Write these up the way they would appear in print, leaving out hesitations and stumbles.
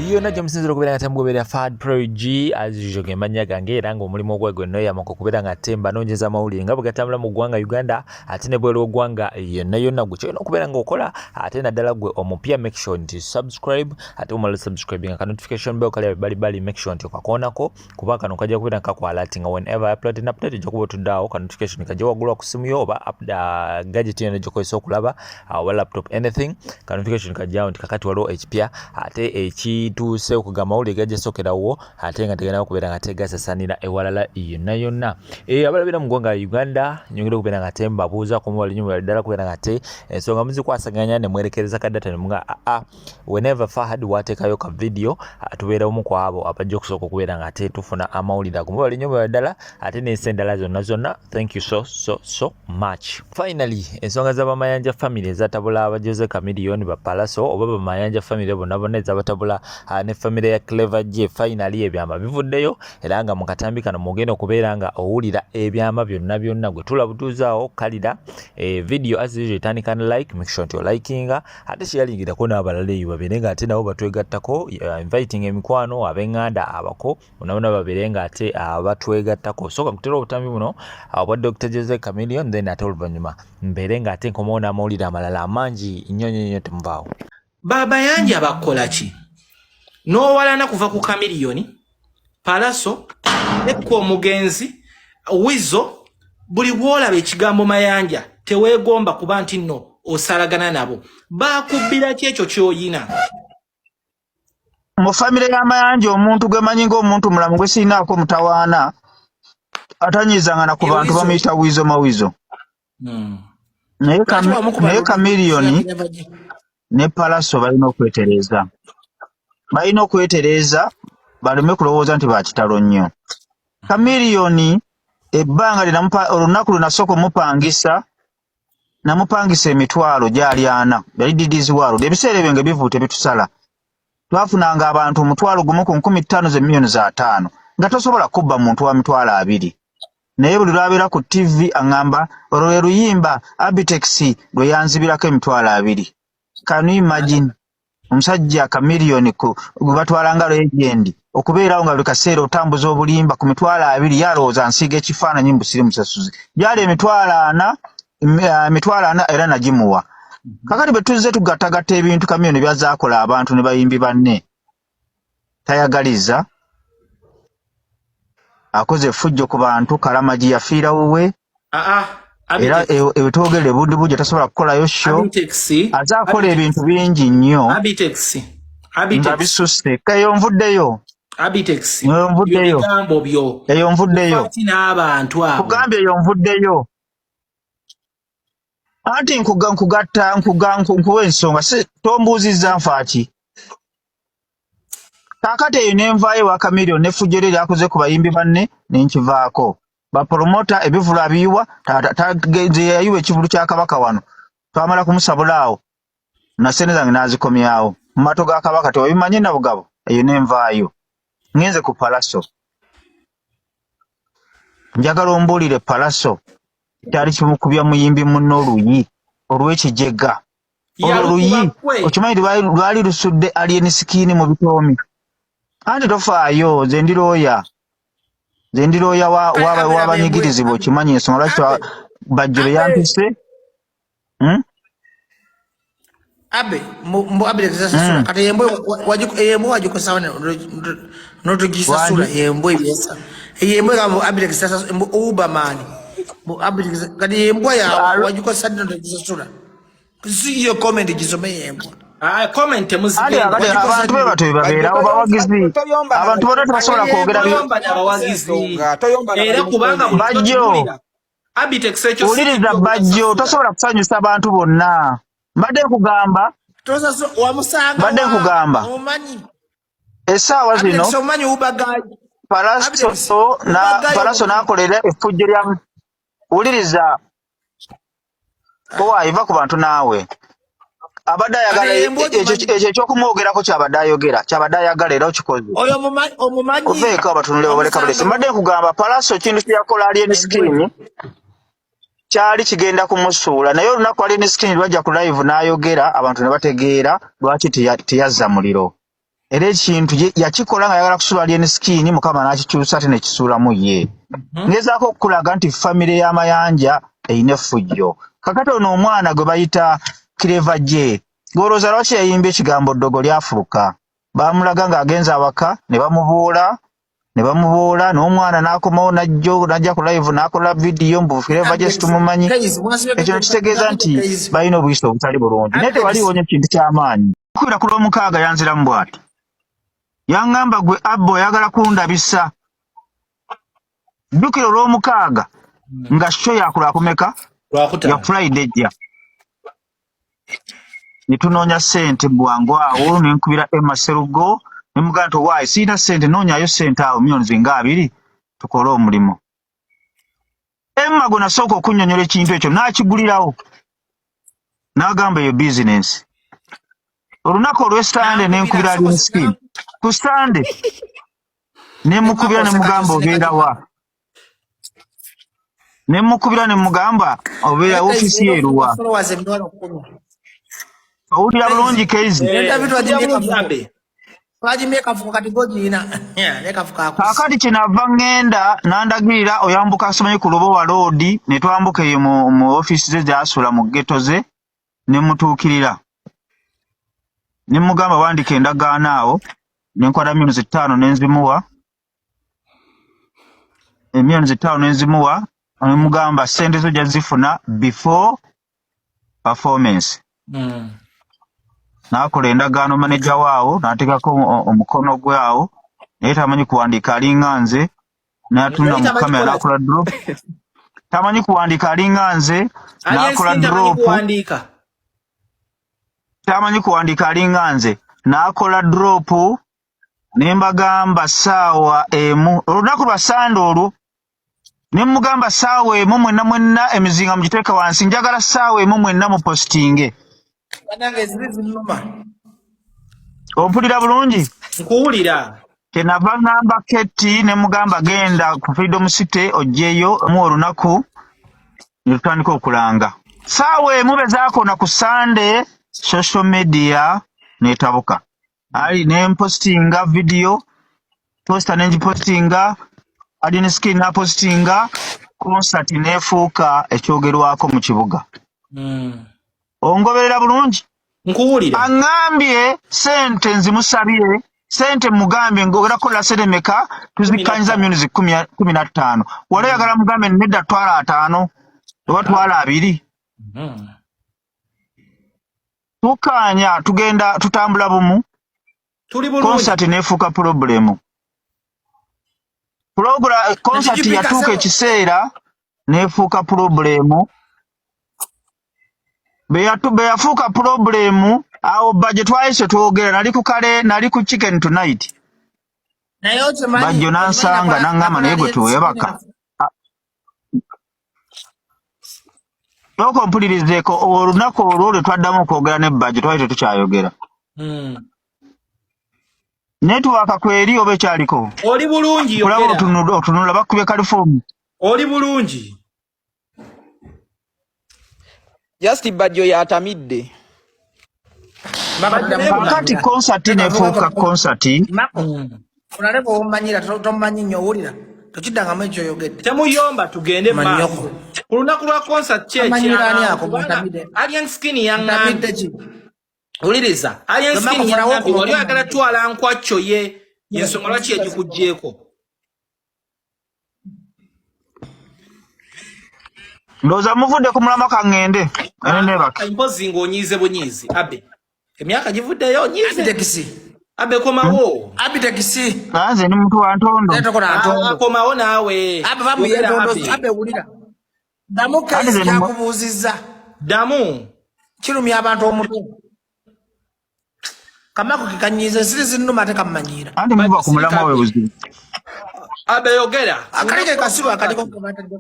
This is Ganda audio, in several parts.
Yonna gye musinzira okubeera nga temugoberera Fahad Pro G, as usual ge mannya gange, era ng'omulimu ogwa gwe nnoyamako okubeera nga ate mbanoonyeza amawulire nga bwe gatambula mu ggwanga Uganda ate ne bweru w'eggwanga yonna yonna. Gwe kyolina okubeera ng'okola, ate naddala gwe omupya, make sure nti subscribe, ate omala subscribing, aka notification bell kali bali bali, make sure nti okakoonako, kuba kano kajja kubeera nga kakwalatinga whenever I upload an update. Ojja kuba otudde awo, ka notification kajja waggulu ku simu yo oba gadget yonna gy'okozesa okulaba, oba laptop, anything, ka notification kajjawo nti kakati waliwo ekipya ate ekituuse, okugamba amawulire gajja sokerawo ate nga tegenda kubeera nga tegasasanira ewalala yonna yonna. Abalabira mu ggwanga Uganda, nyongera okubeera nga te mbabuuza ku muwali ddala kubeera nga te ensonga muzikwasaganya ne mwerekereza ka data ne muga aa whenever Fahad wateekayo ka video, tubeera omu ku abo abajja okusooka okubeera nga ate tufuna amawulire ago. Mubali nnyo, mubali ddala, ate n'ensi endala zonna zonna, thank you so so so much. Finally, ensonga z'abamayanja family ezatabula aba Jose Chameleone, bapalaso oba bamayanja family bonna bonna, ezabatabula ne family ya Clever J, finally ebyama bivuddeyo, era nga mu katambi kano mugenda okubeera nga owulira ebyama byonna byonna. Gwe tula butuuzaawo kalira video, as usual etandika ne like, make sure nti olikinga, ate kyeyalingirako n'abalala eyo babeere nga ate nabo batwegattako, inviting emikwano, ab'eŋŋanda, abako, bonna bonna babeere nga ate abatwegattako. Sooka nkutera obutambi buno obwa Dr Jose Chameleone, then ate oluvannyuma mbeere nga ate nkomawo n'amawulire amalala amangi nnyo nnyo nnyo. Temuvaawo. Babayanja bakola ki n'owalana kuva ku Chameleone, Palaso nekka omugenzi Wizo? Buli bw'olaba ekigambo Mayanja teweegomba, kuba nti nno osalagana nabo. Bakubbira ki ekyo ky'oyina? Mu famire y'Amayanja, omuntu gwe manyi ng'omuntu mulamu gwe sirinaako mutawaana, atanyizanga ku Ye bantu, Wizo. bamuyita Wizo Mawizo. Naye Lwaki wamukuba? Naye Chameleone ne Palaso balina okwetereeza, balina okwetereeza baleme kulowooza nti bakitalo nnyo. Chameleone ebbanga lye olunaku lwe nasooka omupangisa, namupangisa emitwalo gyali 40, yali Didizi World. Ebiseera ebyo nga ebivu tebitusala, twafunanga abantu 10,000 ku 5,000, ze miliyoni za 50, nga tosobola kubba muntu wa 20,000. Naye buli lwabeera ku TV aŋŋamba olwo lwe luyimba Abitex lwe yanzibirako 20,000. Can you imagine? Omusajja Chameleone gwe batwala nga legend, okubeerawo nga buli kaseera otambuza obulimba ku 20,000, yalowooza nsiiga ekifaananyi mbu siri musasuzi. Byali 40,000, 40,000, era nagimuwa. Kakati bwe tuzze tugattagatta ebintu Chameleone byazaakola abantu ne bayimbi banne, tayagaliza, akoze effujjo ku bantu. Kalamagi yafiira wuwe. Aa. Era ebitwogere bundi bujja tasobola kukolayo show. Abitex. Aze akola ebintu bingi nnyo Abitex. nga Abitex. bisusse. Eyo nvuddeyo. Abitex. Eyo nvuddeyo. Ebigambo byo. Eyo nvuddeyo. Fati n'abantu abo. Kugambye, eyo nvuddeyo, anti nkugatta nkuwa ensonga, si tombuuzizza nfaaki. Kaakati eyo nenvaayo ewa Chameleone n'effujjo lye lyakoze ku bayimbi banne, nenkivaako. Bapromota ebivulu abiyiwa, nze yayiwa ekivulu kya Kabaka wano, twamala kumusabula awo na sente zange n'azikomyawo mu maato ga Kabaka, tewabimanyi Nabugabo. Eyo nenvaayo, ngenze ku Palaso. Njagala ombuulire, Palaso kyali kimukubya muyimbi munno oluyi olw'ekijega olwo. Yalukuba. Luyi. Kwe. Okimanyi lwali lusudde Alien Skin mu bitoomi? Anti tofaayo, nze ndi looya, nze ndi looya Kale Abel. w'abanyigirizibwa. Okimanyi ensonga lwaki Abel. Bajjo be Abel. yampise, Abe mbu Abe tesasula. Kati embwa embwa wagikosawo notugisasula. Wangi? Embwa ebyesa embwa egamba Abe tesasula, mbu Uberman, mbu Abe. Kati embwa ya wagikosa ddi notugisasula? Si yo comment gisome embwa. Ah, comment Anti temuzigenda. akati Wagikosa abantu be ddi? batyo bebabeerawo bawagizi, Toyomba. abantu bonna tebasobola kwogera Toyomba n'abawagizi. Toyomba. Era kubanga bulijjo Bajjo. tuwulira. Abitex, ekyo si Wuliriza. kipya Bajjo, okusasula. tosobola kusanyusa abantu bonna. Mbadde nkugamba, Tosasula wamusanga mbadde wa nkugamba omumanyi essaawa zino Abitex omumanyi Uberguy. Abitex. Palaso na Uberguy. Palaso Omumanyi. n'akolera effujjo lya, wuliriza, owaayi, va ku bantu naawe. Abadde Kati ayagala embwa ekyo ogimanyi? Ekyo ekyokumwogerako kyabadde ayogera, kyabadde ayagala, era okikoze. Oyo omumanyi, omumanyi. Oveeko, abatunule babaleka bulesi. Wamusanga. Mbadde nkugamba, Palaso ekintu kyeyakola Alien Embwa. Skin kyali kigenda kumusuula, naye olunaku Alien Skin lwajja ku live n'ayogera, abantu ne bategeera lwaki teyazza muliro. Era ekintu yakikola nga ayagala kusuula Alien Skin, Mukama n'akikyusa ate nekisuulamu ye. Ngezaako okukulaga nti famire y'Amayanja erina effujjo. Kakati ono omwana gwe bayita Clever J, gw'olowooza lwaki yayimbye ekigambo ddogo lyafuluka? Baamulaga ng'agenze awaka ne bamubuula ne bamubuula n'omwana n'akomawo n'ajja n'ajja ku live n'akola vidiyo mbu Clever J situmumanyi. Ekyo ne kitegeeza nti balina obuyisa obutali bulungi, naye tewaliiwo nnyo kintu ky'amaanyi. Kubira ku Lwomukaaga yanziramu bw'ati, yaŋŋamba gwe Abba oyagala kundabisa. Jjukira Olwomukaaga nga show ya ku Lwakumeka ya Friday ejja. Ne tunoonya ssente bwangu awo ne nkubira Emma Sserugo ne mugamba nti owaaye sirina ssente noonyayo ssente awo millions nga abiri tukole omulimu. Emma gwe nasooka okunnyonnyola ekintu ekyo n'akigulirawo n'agamba eyo bizinensi. Olunaku olw'Sande ne nkubira Alien Skin ku Sande ne mukubira ne mugamba obeera wa, ne mukubira ne mugamba obeera ofiisi ye eruwa. Owulira bulungi Keizi? Kaakati kyenava ŋŋenda n'andagirira oyambuka simanyi ku Lubowa Road ne twambuka eyo mu ofiisi ze gy'asula mu ghetto ze ne mutuukirira ne mugamba wandika endagaano awo ne nkwata 5,000,000 ne nzimuwa 5,000,000 ne nzimuwa ne mugamba ssente zo ojja zifuna before performance. N'akola endagaano maneja waawo n'ateekako omukono gwe awo, naye tamanyi kuwandiika alinga nze, n'atunula mu kamera n'akola drop. Tamanyi kuwandiika alinga nze n'akola drop. Tamanyi kuwandiika alinga nze n'akola drop. Ne mbagamba 1:00 olunaku lwa Sande olwo, ne mugamba 1:00 mwenna mwenna emizinga mugiteeke wansi, njagala 1:00 mwenna mupositinge. Ompulira bulungi? Nkuwulira. Kyenava ŋŋamba Keti ne mugamba genda ku Freedom City oggyeyo mu olunaku ne tutandika okulanga. 1:00 be zaakona ku Sande, social media n'etabuka. Ali ne mpositinga video, poster ne ngipositinga, Alien Skin n'apositinga, concert n'efuuka ekyogerwako mu kibuga. Ongoberera bulungi? Nkuwulira. Aŋŋambye ssente nzimusabye, ssente mugambye ng'ogenda kukola ssente meka, tuzikkanyiza 15,000,000. Wali oyagala mugambe nedda twala 50 oba twala 20. Tukkaanya tugenda tutambula bumu. Tuli bulungi. Concert n'efuuka pulobulemu. Concert yatuuka ekiseera n'efuuka pulobulemu. Be yafuuka pulobulemu awo bajjo twayise twogera nali ku kale nali ku Chicken Tonight. Bajjo n'ansanga n'aŋŋamba naye gwe teweebaka. Sooka ompulirizeeko olunaku olwo lwe twaddamu okwogera ne Bajjo twali tetukyayogera. Netiwaaka kweri oba ekyaliko? Oli bulungi Kulaba yogera. otunula bakubye kalifoomu. Oli bulungi. Just Bajjo yatamidde. Kaakati konsati nefuuka konsati. Olale bw'omanyira tomumanyi nnyo owulira tokiddangamu ekyo oyogedde. Temuyomba tugende maaso. Ku lunaku lwa concert ki Amanyira ani ako mutamidde? Alien Skin yaŋŋambye. Ntamidde ki? Wuliriza, Alien Gwe Skin Mako, funa yaŋŋambye wali w'okoma oyagala twala nkwacco ye y'ensonga lwaki yagikuggyeeko. Ndowooza muvudde ku mulamwa ka ŋŋende. Ene neebake. Mpozzi ng'onyiize bunyiizi Abe. Emyaka givuddeyo onyiize. Abitekisi. Abe komawo. Abitekisi. Nze ndi muntu wa ntondo. Naye tokola ntondo. Komawo naawe. Abe bamuye Yogera ntondo. Abe. Abe wulira. Ddamu Ate kesi nze ndi mu- kyakubuuzizza. Ddamu. Kirumya abantu omutwe. Kamako ke kanyiiza ensiri zinnuma ate kammanyiira. Anti muva ku mulamwa we buzibu. Abe yogera. Akali ke kasiru akaliko ke batadde.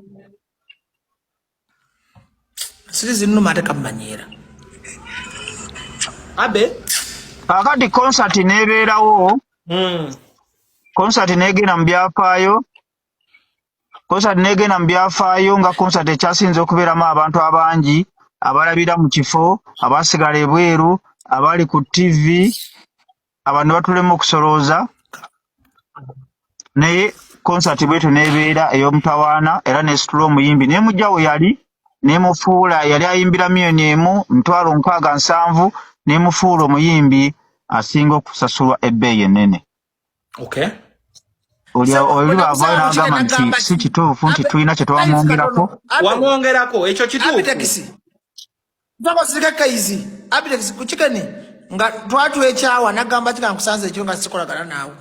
Ensiri zinnuma ate kammanyiira. Abe. Kaakati konsati n'ebeerawo. Konsati n'egenda mu byafaayo. Konsati n'egenda mu byafaayo nga konsati ekyasinze okubeeramu abantu abangi abalabira mu kifo, abaasigala ebweru, abali ku TV, Abantu batulema okusolooza, naye konsati bwetyo n'ebeera ey'omutawaana era n'esitula omuyimbi n'emujja we yali n'emufuula yali ayimbira 1,670,000 n'emufuula omuyimbi asinga okusasulwa ebbeeyi ennene. Okay. Oli oli bw'avaayo n'agamba nti si kituufu nti tulina kye twamwongerako. Wamwongerako ekyo kituufu. Abitex. Nsaba osirike Kaizi. Abitex ku chicken nga twatwekyawa nagamba kika nkusanze ekiro nga sikolagana naawe.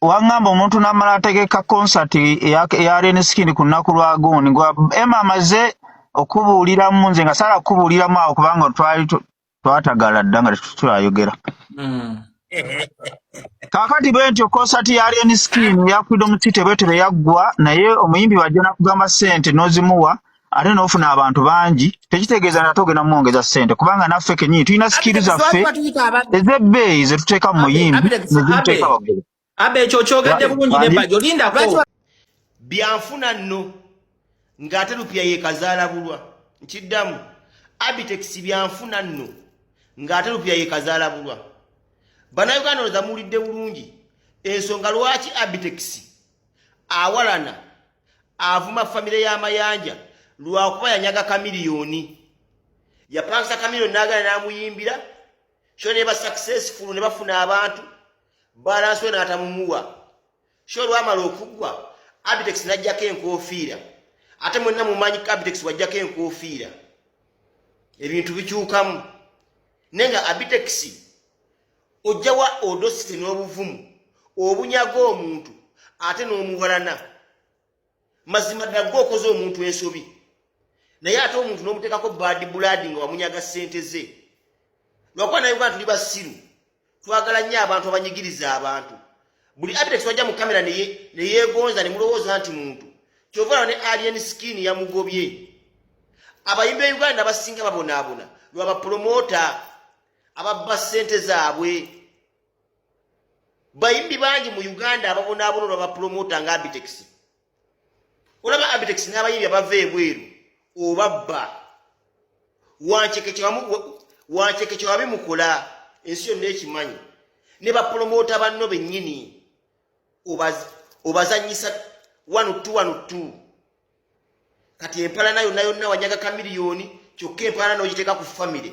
Waŋŋamba omuntu n'amala ategeka konsati eya Alien Skin ku lunaku lwa gundi nga Emma amaze okubuuliramu nze nga saala kukubuuliramu awo kubanga twali twatagala dda nga tetukyayogera. Kaakati bwe ntyo konsati ya Alien Skin eya Freedom City bwetyo bwe yaggwa, naye omuyimbi bw'ajja n'akugamba ssente n'ozimuwa ate n'ofuna abantu bangi tekitegeeza nti ate ogenda mumwongeza ssente kubanga naffe kennyini tulina sikiru Abitex lwaki zaffe batuyita ababbi? ez'ebbeeyi ze tuteeka mu Abe, muyimbi Abitex ne zimuteeka Abe. waggulu. Abe ekyo okyogedde bulungi ne Wangi? Bajjo lindako. Lwaki Byanfuna nno ng'ate Lupia ye kazaalabulwa. Nkiddamu, Abitex byanfuna nno ng'ate Lupia ye kazaalabulwa. Bannayuganda olowooza muwulidde bulungi ensonga lwaki Abitex awalana avuma famire ya Mayanja lwakuba yanyaga Kamiliyoni. Yapangisa Kamiliyoni n'agala n'amuyimbira sho ne ba successful ne bafuna abantu balansi we n'atamumuwa. Sho olwamala okuggwa Abitex n'ajjako enkofiira ate mwenna mumanyi Abitex wajjako enkofiira ebintu bikyukamu naye nga Abitex ojjawa odosite n'obuvumu obunyaga omuntu ate n'omuwalana. Mazima ddala gwe okoze omuntu ensobi naye ate omuntu n'omuteekako bad blood nga wamunyaga ssente ze. Lwakuba naye Uganda tuli basiru, twagala nnyo abantu abanyigiriza abantu. Buli Abitex wajja mu kamera ne yeegonza ne mulowooza nti muntu. Kyova olaba ne Alien Skin yamugobye. Abayimbi be Uganda abasinga babonaabona lwa bapromota ababba ssente zaabwe. Bayimbi bangi mu Uganda ababonaabona olwa bapromota nga Abitex. Olaba Abitex n'abayimbi abava ebweru obabba. Wancheke kyewabimukola ensi yonna ekimanyi. Ne bapromota banno bennyini obazannyisa 1 2 1 2. Kati empalana yonna yonna wanyaga Kamiliyoni kyokka empalana n'ogiteeka ku famire.